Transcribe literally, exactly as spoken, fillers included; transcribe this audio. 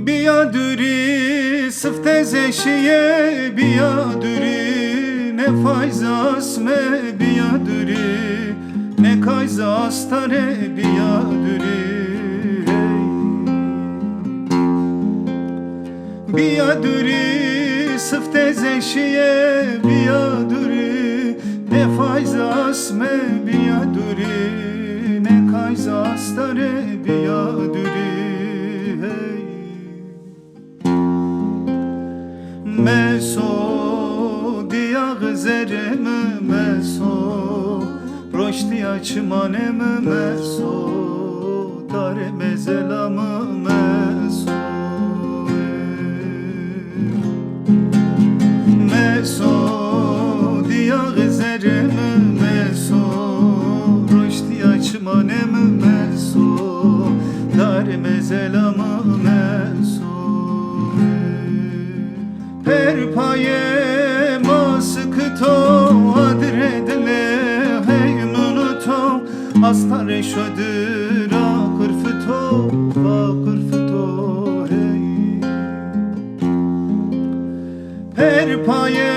Bîya dûrî, sifte zeşîye bîya dûrî, ne fayz asme bîya dûrî, ne kayz astare bîya dûrî. Hey. Bîya dûrî, sifte zeşîye bîya dûrî, ne fayz asme bîya dûrî, ne kayz astare bîya dûrî. Hey. Meso, dîyaxê zerrê mi meso, roştîya çimanê mi meso, darê mezela mi meso. Meso, dîyaxê zerrê mi meso, roştîya çimanê mi meso, darê mezela mi meso. Perpayê ma sikito, adirê dilê hey min û to, astarê şodira qirfito, va qirfito hey. Perpayê